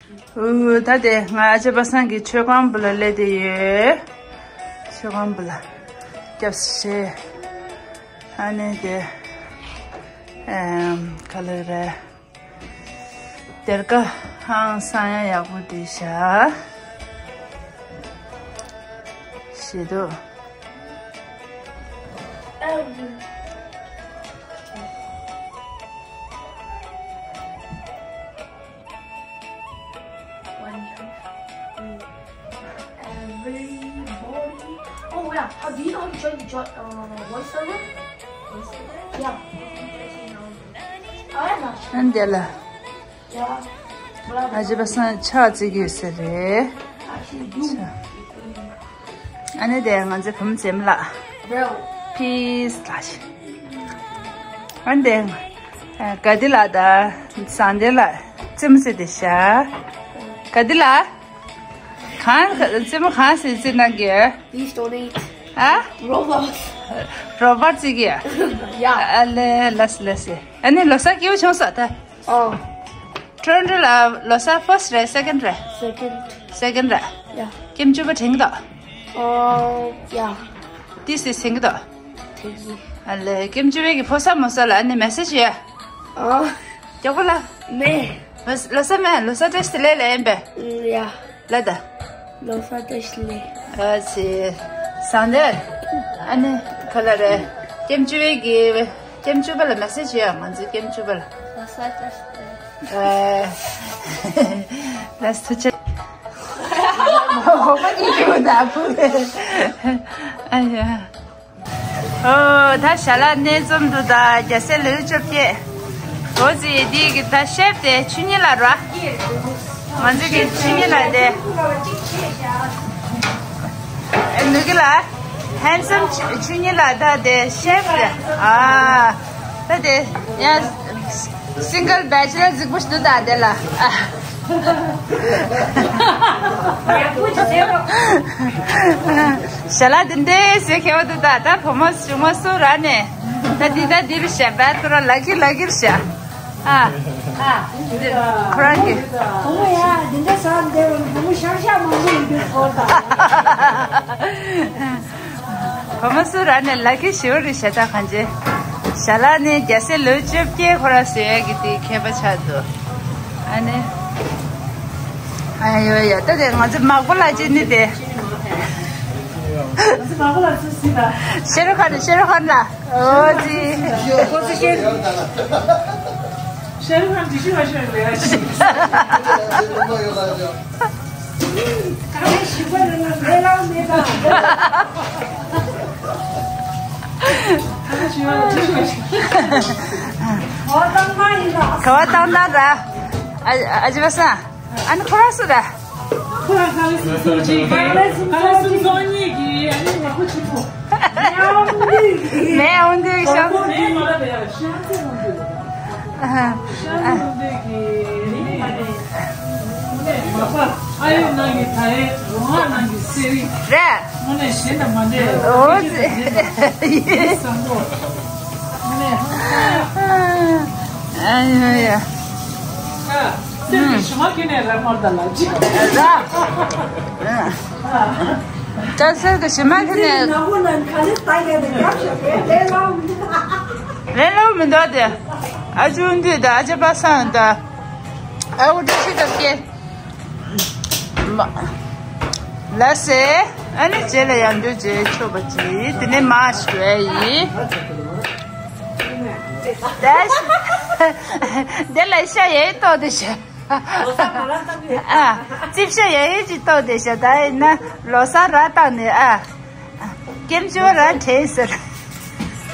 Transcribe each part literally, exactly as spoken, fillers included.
ཨུ། ད་དེ་ང་ཨ་ཅེ་པ་སངས་ཀྱི་མཆོད་ཁང་བུ་ལ་སླེབས་བསྡད་ཡོད། མཆོད་ཁང་བུ་ལ་སྐྱབས་སུ་མཆི། ཨ་ནི་དེ་ཨེམ། ག་ལེར་རེད། སྡེར་ཁ་ཧང་སང་ཡ་ཡག་པོ་འདུག་ཤག་ཞེ་དྲག Everybody. Oh yeah, how do you know how to join the join uh voice server? Voice server? Yeah. ཨ་འདི་ལ། Yeah. ཨ་ཅེ་པ་སངས་ཕྱག་བརྩི་གི་ཡོད་ས་རེད། Actually, do. ཨ་ནི་དེ་ང་ཚོའི་བུ་མོ་འཛེམ་ལགས། Bro. Peace ལགས། ཨ་ནི་དེ་ག་དི་ལགས་དང་ཟངས་ལྡན་ལགས་རྩེད་མོ་རྩེ་བསྡད་ཤག་ག་དི་ལགས། གང་རྩེད་མོ་གང་རྩེ་རྩེ་གནང་གི། Please donate. ཨ། Robux. Robux རྩེ་གི། Yeah. ཨ་ལེ་ལགས་སེ་ལགས་སེ། ཨ་ནི་ལོ་གསར་སྐྱིད་པོ་བྱུང་སོང་ད། Oh. ཊོ་རོན་ཊོ་ལ་ལོ་གསར་first རེད་second རེད། Second. Second རེད། Yeah. ཀེམ་བཅུ་པ་དྲན་གི་འདུག Oh, yeah. ཏི་སི་སེང་གི་འདུག་དེ་གི། ཨ་ལེ་ཀེམ་བཅུ་པའི་གི་ཕོ་གསར་མོ་གསར་ལ་ཨ་ནི་མེ་སེ་ཇི་ཡོད། Oh. མགྱོགས་པོ་ལ། མེ། ལོ་ལོ་གསར་མེ་ལོ་གསར་བཀྲ་ཤིས་བདེ་ལེགས་ལ་ཡིན་པས། ཨུམ། Yeah. ལ་ད། ལོ་གསར་བཀྲ་ཤིས་བདེ་ལེགས། ཨ་ཙི། ཟངས་ལྡན། ཨ་ནི་ག་ལ་རེད། ཀེམ་བཅུ་པའི་གི། ཀེམ་བཅུ་པ་ལ་མེ་སེ་ཇི་ཡོད་ང་ཚོའི་ཀེམ་བཅུ་པ་ལ། ལོ་གསར་བཀྲ་ཤིས་བདེ་ལེགས། ཨ། ལགས་སོ་ཐུགས་རྗེ་ཆེ། འོ་མ་གཉིས་ཀྱི་ནང་བུ་རེད། ཨ་ཡ། ཨོ་ད་ཞལ་ལག་སྣེ་འཛོམས་འདུག་ད་རྒྱལ་སྲས་ལེའུ་བཅོ་བརྒྱད། འོ་ཙི་འདི་གི་ད་ཤེབ་དེ་ཆུ་གཉིས་ལ་ར། ང་ཚོ་གི་ཆུ་གཉིས་ལ་དེ། ཨ་ནུ་གི་ལ། ཧན་སམ་ཆུ་གཉིས་ལ་ད་དེ་ཤེབ་དེ། ཨ། ད་དེ་ཡང་single bachelor རྫིག་པོ་ཞིག་འདུག་ད་དེ་ལ། ཞལ་ལག་འདི་འདྲའི་ཟེར་མཁས་པ་འདུག་ད་ད་བུ་མོ་གཞུག་མ་སུ་ར་ནས་ད་འདི་ད་འདི་རུ་བཤད་པ་ཁོ་རང་ལ་ཁི་ལ་ཁིར་བཤད། ཨ། ཨ། ཁོ་རང་གི། བུ་མོ་ཡ་འདི་འདྲ་ཟ་འདྲ་བུ་མོ་ཤག་ཤག་མང་པོ་ཡིན་པའི་སྐོར་དང་། བུ་མོ་སུ་ར་ནས་ལ་ཁི་ཞེ་པོ་རེད་ཤག་ད་གང་ཅི། ཞལ་ལག་ནི་རྒྱལ་སྲས་ལེའུ་བཅོ་བརྒྱད་ཁོ་རང་བཟོས་ཡ་གི་དེ་མཁས་པ་ཆགས་འདུག་ཨ་ནི། ཨ་ཡོ་ཡ་ད་དེ་ང་ཚོ་མག་པ་ལ་ཅི་ནི་དེ། ང་ཚོ་མག་པ་ལ་ཚུར་སྲིད་ད། ཤེ་རུ་ཁན། ཤེ་རུ་ཁན་ལ། ཨོ་ཙི། ཁོ་ཚོ་ཤེ་རུ། ཤེ་རུ་ཁན་དེ་ཤི་བ་ཤི་བ་ལས་ཡ་ཤི། ཁ་ལས་ཤི་བ་ལས་ལས་ལ་མེད་ད། ཁ་ལས་ཤི་བ་ལ་ཤི་བ་ཤི། ག་བ་བཏང་ན་ར། ཨ་ཨ་ཅེ་པ་སངས། ཨ་ནི་ཁོ་རང་སུ་ར། ཁོ་རང་ཁ་ལས་སུ་སོ་ཅིག་གི། ཁ་ལས་སུ་སོ་གཉིས་ཀྱི་ཨ་ནི་ང་ཁོ་ཆུ་ཁོ། མེ་འོང་དུས་ཤང་། མེ་མ་ལ་བེ་ཡ་ཤང་ཚེ་འོང་དུས། ཤང་འོང་དུས་ཀྱི་ཨ་ནི་ཨ་ནི། མ་པ་ཨ་ཡོད་ནང་གི་ད་ཡའི་རོང་ཨ་ནང་གི་སེ་རི། རེད། དངོས་གནས་གཞན་དང་མ་འདྲ། འོ་ཙི། བཟང་པོ། དངོས་གནས་ཧང་སང་། ཨ་ཡ་ཡ། ཨ། སེམས་ཀྱི་ཞུ་མ་ཁྱོད་ནས་ར་མར་ད་ལ་ཅི། ར། ད་སེམས་ཀྱི་ཞུ་མ་ཁྱོད་ནས། ནག་པོ་ནང་ཁ་ལེ་ད་ཡ་དེ་རྒྱབ་ཤོག་དེ་ལས་ལའོ་མི་འདུག་ལས་ལའོ་མི་འདུག་དེ། ཨ་ཅུང་དུས་ད་ཨ་ཅེ་པ་སངས་ད། ཨ་འུ་འདྲ་ཞིག་ད་སྐྱེ། མ། ལ་སེ། ཨ་ནི་རྗེས་ལ་ཡང་འདུ་རྗེས་ཆོག་པ་ཅི། དེ་ནས་མ་ཞུ་ཨེ་ཡིན། དེ་ལ་ཤ་ཡའི་ཏོག་དེ་ཤ། ཨ། རྩིབ་ཤ་ཡའི་ཅི་ཏོག་དེ་ཤ། ད་ཡིན་ན་ལོ་གསར་ར་བཏང་ནས་ཨ། ཀེམ་ཅོ་ར་དྲན་ཟེར།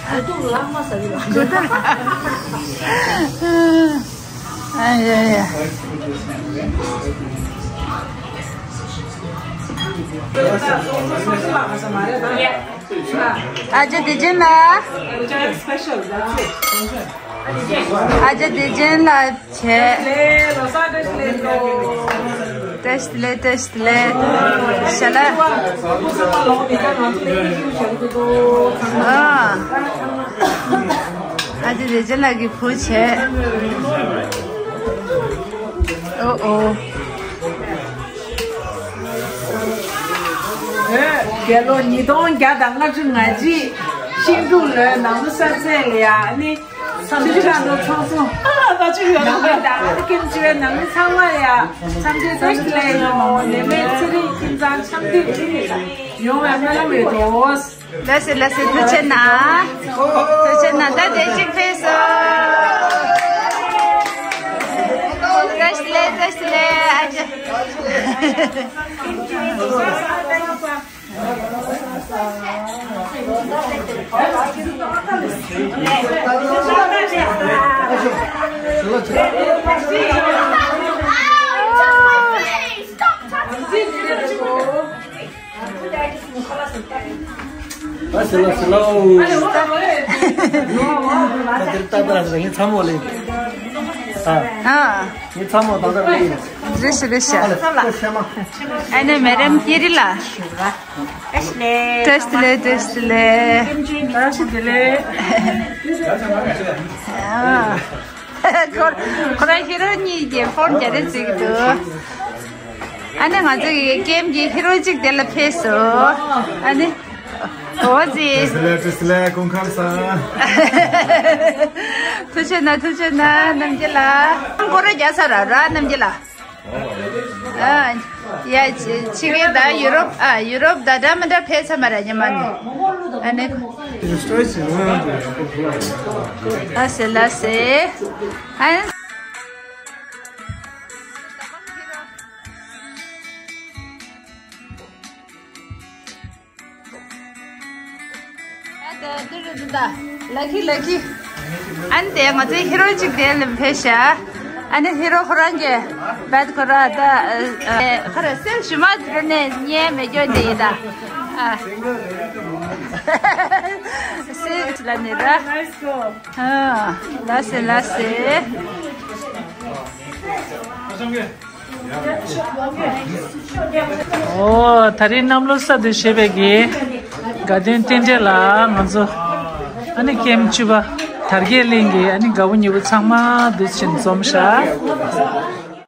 དགུ་ཐུག་ལྷག་མ་ཟ་གི་ལ། དགུ་ཐུག་ལྷག་ཨ་ཡ་ཡ། ཨ་ཅེ་བདེ་ཆེན་ལགས། ཨ་ཅེ་བདེ་ཆེན་ལགས་བྱས། བཀྲ་ཤིས་བདེ་ལེགས། བཀྲ་ཤིས་བདེ་ལེགས། ཞལ་ལག་ཨ། ཨ་ཅེ་བདེ་ཆེན་ལགས་ཀྱི་བུ་བྱས། ཨོ་ཨོ། རྒྱལ་ལོ་ཉིས་སྟོང་བརྒྱ་དང་ལྔ་བཅུ་ང་གཅིག་ཤིང་འབྲུག་ལོའི་ནང་མི་ས་ཚད་ལ་ཡ་ཨ་ནི་ཆུ་ཆུ་ལ་ལོ་ཚོགས་གཙོ་ནང་མི་དང་ཨ་ནི་ཀེམ་ཆུ་བའི་ནང་མི་ཚང་མ་ལ་ཡ་འཚམས་འདྲི་བཀྲ་ཤིས་བདེ་ལེགས། ཡོང་བའི་ནད་མེད་ཚེ་རིང་ཁྱིམ་ཚང་འཆམ་མཐུན་ཁྱིམ་ཡིན་ལ་ཡོང་བའི་སྨོན་ལམ་ཡོད་དོ། ལགས་སེ་ལགས་སེ། ཐུགས་རྗེ་གནང་། ཐུགས་རྗེ་གནང་། ད་དེ་གཅིག་ཕེབས་སོང་། བཀྲ་ཤིས་བདེ་ལེགས། བཀྲ་ཤིས་བདེ་ལེགས། ཨ་ཅེ། ཨ་སེ་ལ་སེ་ལ། ད་དེར་ལྟ་ད་ངའི་ཚ་མོ་ལེ། ཨ། ཨ། ངའི་ཚ་མོ་ད་ད་ལེ། རེ་ཞིག་རེ་ཞིག་ཨ་ནི་མེ་རམ་ཀེ་རི་ལ། བཀྲ་ཤིས་བདེ་ལེགས། བཀྲ་ཤིས་བདེ་ལེགས། བཀྲ་ཤིས་བདེ་ལེགས། ཨ། ཁོ་ཁོ་རང་ཧི་རོ་གཉིས་ཀྱི་ཕོན་རྒྱ་རེ་བརྩི་གི་འདུག་ཨ་ནི་ང་ཚོ་གི་ཀེམ་གྱི་ཧི་རོ་གཅིག་དེ་ལ་ཕེབས་སོང་། ཨ་ནི་འོ་ཙི། བཀྲ་ཤིས་བདེ་ལེགས། བཀྲ་ཤིས་བདེ་ལེགས། ཀུན་ཁམས་བཟང་། ཐུགས་རྗེ་གནང་། ཐུགས་རྗེ་གནང་། རྣམ་རྒྱལ་ལགས། སྐོར་ར་རྒྱག་ས་ར་ར་རྣམ་རྒྱལ་ལགས། ཨ། ཡ་ཕྱི་ཕྱི་རྒྱལ་དང་ཡུ་རོབ། ཨ། ཡུ་རོབ་དང་འདྲ་མི་འདྲ་ཕེབས་ཚར་མ་རེད་ཉི་མ་ནས། ཨ་ནི། ལགས་སེ་ལགས་སེ། ཨ། ལ་ཁི་ལ་ཁི། ཨ་ནི་དེ་ང་ཚོའི་ཧི་རོ་གཅིག་དེ་ལ་ཕེབས་ཤག་ཨ་ནི་ཧི་རོ་ཁོ་རང་གི་བད་ཁོ་ར་ད་ཁ་ར་སེམས་ཞུ་མ་དེ་ནས་ཉན་མེད་སྐྱོ་དེ་ཡིན་ད། ཨ། སེམས་ལ་ནི་ད། ཨ། ལགས་སེ་ལགས་སེ། ཨོ། ད་རེས་གནམ་ལོ་གསར་དུ་བཞད་པའི་གི་དགའ་སྟོན་རྟེན་འབྲེལ་ལ་ང་ཚོ་ཨ་ནི་ཀེམ་བཅུ་པ་དར་རྒྱས་གླིང་གི་ཨ་ནི་དགའ་བོ་ཉེ་བོ་ཚང་མ་འདུ་བྱེད་འཛོམས་ཤག